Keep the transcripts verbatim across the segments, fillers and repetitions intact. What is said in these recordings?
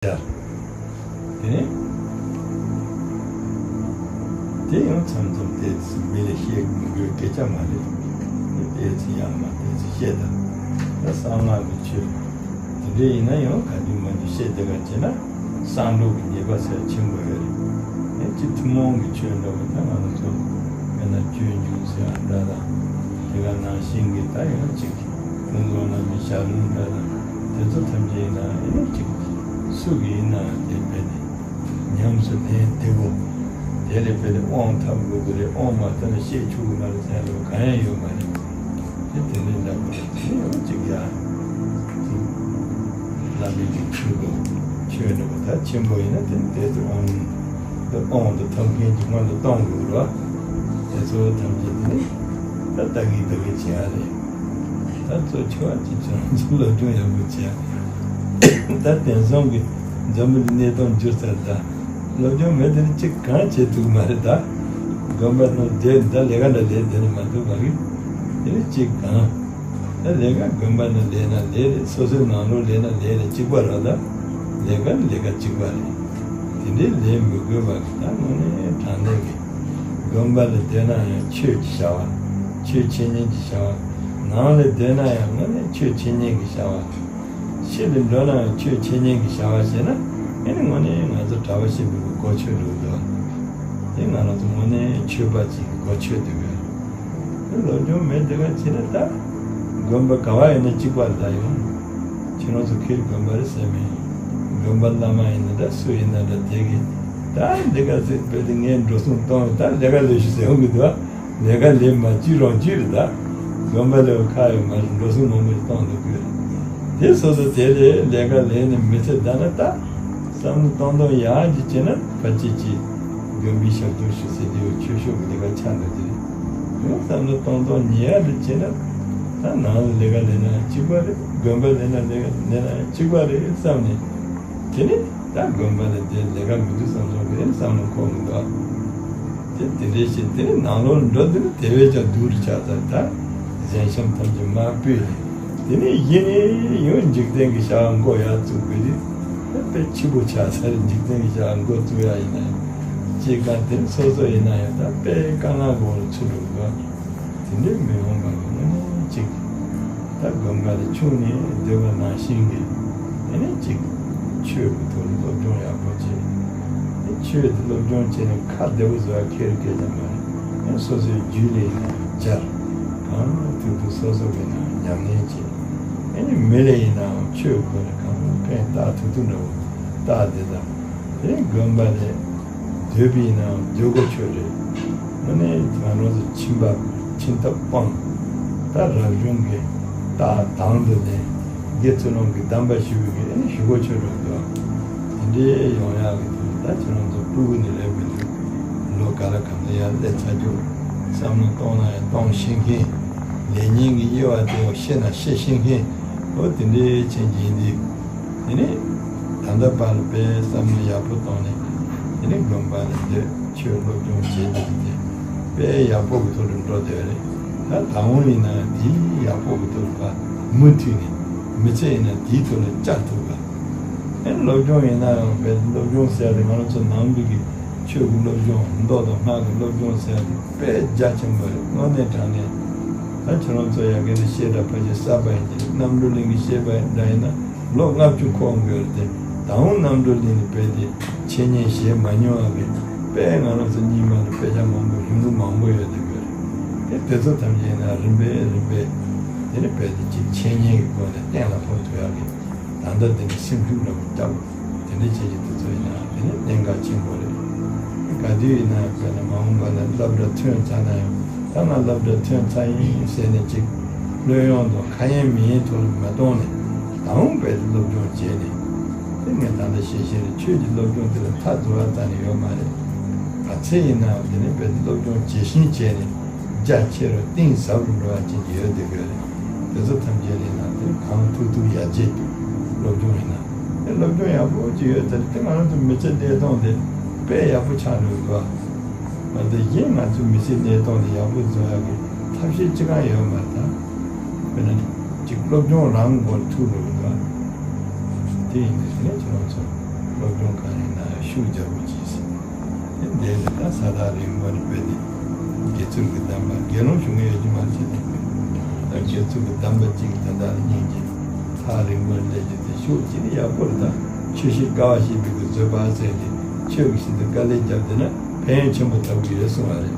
སྦྱར། དེ་ནས་དེ་ཡང་མཚམས་མཚམས་ཏོག་ཙམ་མི་ལ་བཤད་མི་དགོས་སྐད་ཆ་མ་རེད། ཏོག་ཙམ་ཡང་མ་ཏོག་ཙམ་བཤད་དང་། ད་གསང་སྔགས་ཀྱི་ཆོས་དེ་འདྲ་ཡིན་ན་ཡང་ག་དུས་མ་དུས་བཤད་བསྡད་པ་བྱས་ན་གསང་སྒྲོག་གི་ཉེས་པ་ཚབས་ཆེན་པོ་ཡོད་རེད། ཨེ་ཅིག་ཐུན་མོང་གི་ཆོས་འདྲ་བོ་ད་ང་རང་ཚོ་དཔེར་ན་སྤྱོད་འཇུག་ཟེར་བ་འདྲ་དང་། དེ་ག་ནང་བཞིན་གྱི་ད་ཡང་ཅིག་ཀུན་རྫོབ་རྣམ་སྨིན་ཞལ་ལུང་འདྲ་དང་། དེ་ཚོ་ཐམས་ཅད་ཡིན་ན་ཨེ་ནི་ཅིག་སུ་གི་ཡིན་ན་དེ་དཔེ་དེ་ཉམས་སུ་ལེན་བདེ་བོ། དེ་ལས་དཔེ་དེ་དབང་ཐོབ་དགོས་ཀྱི་རེད། དབང་མ་ཐོབ་ན་བཤད་ཆོག་གི་མ་རེད་ཟེར་ཡ་འདྲ་བོ་གང་ཡང་ཡོད་མ་རེད། དེ་དེ་ལས་འདྲ་པོ་རེད། དེ་ཡང་གཅིག་ཡ། བླ་མའི་གི་ཆོས་པོ། ཆོས་འདྲ་པོ་ད་ཆེན་པོ་ཡིན་ན་དེ་དེ་ཚོ་དབང་དུ་དབང་དུ་ཐོབ་མཁན་གྱི་སྔོན་དུ་གཏོང་དགོས་རེད་བ། དེ་ཚོ་ཐམས་ཅད་དེ་ནི་ད་ལྟ་གི་ལྟ་གི་བྱེད་ཡ་རེད། ད་གཙོ་ཆེ་བ་ཅིག་ཁྱེད་རང་ཚོ་སློབ་སྦྱོང་ཡག་པོ་བྱེད་ཡ། ད་དེང་སང་གི་འཛམ་བུ་གླིང་གནས་སྟངས་འགྱུར་ཚར་ད། སློབ་སྦྱོང་མེད་དེ་ནི་གཅིག་གང་བྱེད་ཐུབ་མ་རེད་ད། དགོན་པ་ནང་བསྡད་ད་ལས་ཀ་འདྲ་ལས་བསྡད་ནི་མ་ཐུབ་པ་གི། དེ་ནི་གཅིག་གང་། ད་ལས་ཀ་དགོན་པ་ནང་ལས་ན་ལས་རེད། སོ་སོའི་ནང་ལོགས་ལས་ན་ལས་རེད། གཅིག་པ་རེད་ད། ལས་ཀ་ནི་ལས་ཀ་གཅིག་པ་རེད། དེ་འདྲའི་ལས་མི་དགོས་པ་གི་ད་དངོས་གནས་དྲང་གནས་གི་དགོན་པ་ལ་བསྡད་ན་ཡང་ཆོས་ཀྱི་བྱ་བ། ཆོས་འཆད་ཉན་གྱི་བྱ་བ། ནང་ལ་བསྡད་ན་ཡང་དངོས་གནས་ཆོས་འཆད་ཉན་གྱི་བྱ་བ། ཕྱི་ལ་འགྲོ་ན་ཡང་ཆོས་འཆད་ཉན་གྱི་བྱ་བ་བྱས་ན། ཨེ་ནི་དངོས་གནས་ང་ཚོ་གྲྭ་པ་ཞིག་གི་གོ་ཆོད་འགྲོ་གི་འདུག་དེ་ང་རང་ཚོ་དངོས་གནས་ཆོས་པ་ཅིག་གི་གོ་ཆོད་འདུག་གི། དེ་སློབ་སྦྱོང་མེད་དེ་ག་བྱས་ན་ད། དགོན་པ་ག་བ་ཡིན་ན་གཅིག་པ་རེད་ད་ཡོང་། ཁྱེད་རང་ཚོ་ཁེར་དགོན་པ་རེད་ཟེར་མེད། དགོན་པ་བླ་མ་ཡིན་ན་འདྲ་སུ་ཡིན་ན་འདྲ་དེ་གི། ད་འདི་ག་ཚོད་དཔེ་དེ་ངས་འགྲོ་སོང་གཏོང་ད་ལས་ཀ་ལས་ཤིག་ཟེར་འོང་གི་འདུག་ཨ། ལས་ཀ་ལས་མ་བཅུག་རང་བཅུག་རེད་ད། དགོན་པ་ལས་ཁ་ཡོད་མ་རེད། འགྲོ་སོང་མང་པོ་ཞིག་གཏོང་འདུག་གི། དེ་སོ་སོ་དེ་ལས་ལས་ཀ་ལས་ནས་མི་ཚེ་འདའ་ན་ད། བསམ་བློ་གཏོང་སྟངས་ཡག་ཅིག་བྱས་ན་ཕལ་ཆེར་ཅིག་དགོན་པའི་ཞབས་ཏོག་ཞུ་ཟེར་དེ་ཆོས་ཕྱོགས་ཀྱི་ལས་ཀ་ཆགས་འདུག་དེ་རེད། ཡང་བསམ་བློ་གཏོང་སྟངས་ཉེས་ཡག་ཅིག་བྱས་ན། ད་ནང་ལ་ལས་ཀ་ལས་ན་གཅིག་པ་རེད། དགོན་པ་ལས་ན་ལས་ཀ་ལས་ན་གཅིག་པ་རེད་བསམ་ནས། དེ་ནས་ད་དགོན་པ་ལ་དེ་ལས་ཀ་མི་འདུག་བསམ་སོང་གི་བསམ་བློ་འཁོར་མི་འདུག་ཨ། དེ་དེ་འདྲའི་བྱས་དེ་ནས་ནང་ལོགས་འགྲོ་དུས་ནི་དེ་བས་ཀྱང་སྡུག་རུ་ཆགས་ཚར་ད། གཞན་བཤམས་ཐམས་ཅད་དམར་པོས། དེ་ནས་གཞི་ནས་ཡང་འཇིག་རྟེན་གྱི་བྱ་བ་མགོ་ཡར་བཙུགས་པའི་རིགས་དཔེ་ཕྱི་པོ་ཆགས་ཚར། འཇིག་རྟེན་གྱི་བྱ་བ་མགོ་བཙུགས་ཡ་ཡིན་ན་ཡང་སྐྱེ་རྒ་དེ་སོ་སོ་ཡིན་ན་ཡང་ད་དཔེ་དཀའ་ངལ་སྒང་ལ་ཚུད་འགྲོ་གི་འདུག་དེ་འདྲའི་མི་འོང་བ་གི་དངོས་གནས་གཅིག་ད་དགོན་པ་ལ་ཆུང་ནས་སྡོད་པ་ནང་བཞིན་གྱི་ཨེ་ནས་གཅིག་ཆོས་ཀྱི་ཐོག་ལ་སློབ་སྦྱོང་ཡག་པོ་བྱེད། དེ་ཆོས་དེ་སློབ་སྦྱོང་བྱས་ནས་ཁ་བདེ་པོ་བཟོ་ཡ་ཁེར་སྐད་ཆ་མ་རེད། ཨེ་སོ་སོའི་རྒྱུད་ལ་ཡིན་ན་སྦྱར། གང་ཐུབ་ཐུབ་སོ་སོ་གི་ནང་ཉམས་ལེན་བྱེད། ཨེ་ནས་མི་ལ་ཡིན་ནའང་ཆོས་སྒོ་ནས་གང་ཕན་བཏགས་ཐུབ་ཐུབ་འདྲ་བོ་བཏགས་དེ་དང་། དེ་དགོན་པ་ལས་སྡོད་པ་ཡིན་ནའང་སྡོད་གོ་ཆོད་རེད། དངོས་གནས་ང་རང་ཚོ་ཁྱིམ་པ་ཁྱིམ་ཐབ་སྤངས། ད་རབ་བྱུང་གི་རྟགས་དང་དུ་ལེན། དགེ་ཚུལ་སློང་གི་གདམས་པ་ཞུ་བའི་གི་ཨེ་ནི་ཞུ་གོ་ཆོད་འགྲོ་གི་འདུག་དེ་འདྲའི་ཡོང་ཡག་གི་དོན་ད་ཁྱེད་རང་ཚོ་སྤུ་གུ་ནས་རེད་མི་འདུག་ལོ་ག་ལ་གང་ལ་ཡར་སླེབས་ཚར་རྒྱུ། བསམ་བློ་གཏོང་ན་ཡང་གཏོང་ཤེས་མཁན། ལས་ཉན་གྱི་དབྱེ་བ་དེ་བ་ཤེས་ན་ཤེས་ཤེས་མཁན། འོ་དེ་འདྲའི་ཆེན་གྱི་ཡིན་དུས། དེ་ནས་ད་ལྟ་བར་དཔེ་བསམ་བློ་ཡག་པོ་བཏང་ནས་དེ་ནས་དགོན་པ་ལ་སྡོད་ཆོས་སློབ་སྦྱོང་བྱེད་བསྡད་དེ་དཔེ་ཡག་པོ་གི་ཐོག་ཏུ་འགྲོ་བསྡད་རེད། ད་ད་འོང་ཡིན་ན་དེའི་ཡག་པོ་གི་ཐོག་ལ་མུ་མཐུད་ནས་མི་ཚེ་ཡིན་ན་དེའི་ཐོག་ལ་བཅར་ཐུབ་པ། ཨེ་སློབ་སྦྱོང་ཡིན་ན་ཡང་དཔེ་སློབ་སྦྱོང་ཟེར་ཡ་དེ་ང་རང་ཚོ་ནང་པའི་གི་ཆོས་ཀྱི་སློབ་སྦྱོང་མདོ་དང་སྔགས་ཀྱི་སློབ་སྦྱོང་ཟེར་ཡ་དེ་དཔེ་རྒྱ་ཆེན་པོ་རེད། དངོས་གནས་དྲང་གནས། ད་ཁྱེད་རང་ཚོ་ཡ་གི་ནི་བཤད་གྲྭ་ཕལ་ཆེར་གསར་པ་ཡིན་གྱི་རེད། རྣམ་གྲོལ་གླིང་གི་བཤད་པ་འདྲ་ཡིན་ན། ལོ་ལྔ་བཅུ་འཁོར་འགྲོ་རེད་དེ། ད་འོང་རྣམ་གྲོལ་གླིང་ནས་དཔེ་དེ་འཆད་ཉན་བྱེད་མ་མྱོང་བ་གི་དཔེ་ང་རང་ཚོ་རྙིང་མ་ནས་དཔེ་ཆ་མང་པོ་གཞུང་ལུགས་མང་པོ་ཡོད་དེ་དགོས་རེད། དེ་དེ་ཚོ་ཐམས་ཅད་ན་རིམ་པས་རིམ་པས་དེ་ནི་དཔེ་དེ་ཅིག་འཆད་ཉན་གྱི་སྒོ་ནས་གཏན་ལ་ཕབ་ཐུབ་ཡག་གི་ད་ལྟ་དེ་ནི་སེམས་ཤུགས་འདྲ་པོ་བཏབ། དེ་འདྲ་བྱེད་ཀྱི་དུས་ཚོད་ཡིན་ན་དེ་ནི་གནད་འགག་ཆེན་པོ་རེད། ག་དུས་ཡིན་ན་དཔེར་ན་མ་འོངས་པ་ལ་སློབ་གྲྭ་ཐོན་ཚར་ན་ཡང་ད་ང་སློབ་གྲྭ་ཐོན་ཚར་ཡིན་ཟེར་ནས་ཅིག་བློས་གཡེང་དང་ཁ་ཡེངས་མིག་ཡེངས་ཐོག་ལ་མ་གཏོང་ནས་ད་འོང་དཔེ་དེ་སློབ་སྦྱོང་བྱས་ནས་དེ་ངས་ད་ལྟ་བཤད་བཤད་རེད། ཆོས་ཀྱི་སློབ་སྦྱོང་དེ་ལ་མཐའ་རྫོགས་ཡ་རྩ་ནས་ཡོད་མ་རེད། ག་ཚད་ཡིན་ནའང་དེ་ནི་དཔེ་དེ་སློབ་སྦྱོང་ཇི་བཞིན་བྱས་ནས། རྒྱ་ཆེ་རུ་གཏིང་ཟབ་རུ་འགྲོ་བ་ཅན་གྱི་ཡོད་དེ་དགོས་རེད། དེ་ཚོ་ཐམས་ཅད་ལས་ན་དེ་གང་ཐུབ་ཐུབ་ཡར་རྒྱས་སློབ་སྦྱོང་ཡིན་ན། དེ་སློབ་སྦྱོང་ཡག་པོ་ཅིག་ཡོད་ཚར་དེ་ང་རང་ཚོ་མི་ཚེ་གནས་སྟངས་དེ་དཔེ་ཡག་པོ་ཆགས་འགྲོ་གི་འདུག་ཨ། ད་གཞན་ང་ཚོའི་མི་ཚེ་གནས་སྟངས་དེ་ཡག་པོ་བཟོ་ཡག་གི་ཐབས་ཤེས་ཅི་གང་ཡོད་མ་རེད་ད། དཔེར་ན་ཅིག་སློབ་སྦྱོང་རང་མགོ་ལ་ཐུག་འགྲོ་གི་འདུག་ཨ། དེ་ཡིན་དུས་དེ་ནས་ཁྱེད་རང་ཚོ། ཤུགས་རྒྱག་དགོས་ཀྱི་ཟེར། དེ་འདྲའི་ལས་ཀ་ས་ཐག་རིང་པོ་ནས་བོད་དེ་དགེ་ཚུལ་གྱི་གདམས་པ་དགེ་སློང་ཞུ་མཁན་ཡོད་ཀྱི་མ་རེད་ཟེར། ད་དགེ་ཚུལ་གྱི་གདམས་པ་གཅིག་ད་ལྟ་སྙིང་རྗེ་ཐག་རིང་པོ་ནས་སླེབས་ཀྱི་དེ་ཤུགས་ཀྱིས་ནི་ཡག་པོ་རེད། ད་ཆོས་བཤད་དཀའ་བ་བཤད་པའི་གི་བཟོད་པ་ཟེར་ཏེ་ཆོས་ཀྱི་ཆེད་དུ་དཀའ་ལས་བརྒྱབ་བསྡད་ན་ཕན་ཡོན་ཆེན་པོ་ཐོབ་ཀྱི་ཡོད་གསུངས་པ་རེད།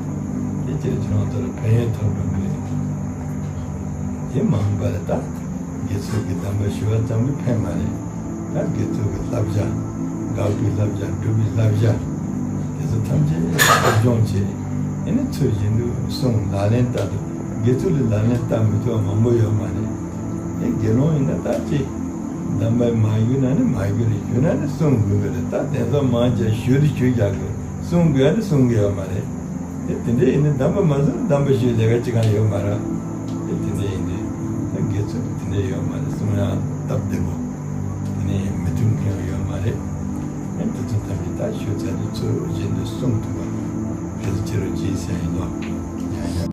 དེ་ཁྱེད་ཁྱེད་རང་ཚོ་ལ་ཕན་ཡོན་ཐོབ་འགྲོ་གི་རེད། དེ་མ་འོངས་པ་ལ་ད་དགེ་ཚུལ་གྱི་གདམས་པ་ཞུ་བ་ཙམ་གྱིས་ཕན་མ་རེད། ད་དགེ་ཚུལ་གྱི་བསླབ་བྱ། འགག་པའི་བསླབ་བྱ། སྒྲུབ་པའི་བསླབ་བྱ། དེ་ཚོ་ཐམས་ཅད་སློབ་སྦྱོང་བྱས། ཨེ་ནི་ཚུལ་བཞིན་དུ་བསྲུང་། ལག་ལེན་བསྟར་དུས་དགེ་ཚུལ་ལ་ལག་ལེན་བསྟར་མི་ཐུབ་པ་མང་པོ་ཡོད་མ་རེད། ཨེ་དགེ་སློང་ཡིན་ན་ད་ཅི། གདམས་པ་མ་ཞུས་ན་ནི་མ་ཞུས་རེད། ཞུས་ན་ནི་བསྲུང་དགོས་ཀྱི་རེད། ད་དེ་ཚོ་མང་ཆེ་ཞུ་རེ་ཞུ་རྒྱག་གི། བསྲུང་དགོས་ཡ་ནི་བསྲུང་གི་ཡོད་མ་རེད། དེ་དེ་འདྲ་ཡིན་ན་གདམས་པ་མ་བསྲུངས་ན་གདམས་པ་ཞུ་ལས་ཀ་ཅི་གང་ཡོད་མ་རེད། དེ་དེ་འདྲ་ཡིན་དུས་ད་དགེ་ཚུལ་དེ་འདྲ་ཡོད་མ་རེད། བསྲུང་ཡ་སྟབས་བདེ་པོ། དེ་ནས་མི་མཐུན་མཁན་ཡོད་མ་རེད། ཨེ་དེ་ཚོ་ཐམས་ཅད་ད་ཞུ་ཚར་དུས་ཚུལ་བཞིན་དུ་བསྲུང་ཐུབ་པ་གལ་ཆེ་རུ་ཅིག་ཟེར་ཡིན་ནོ།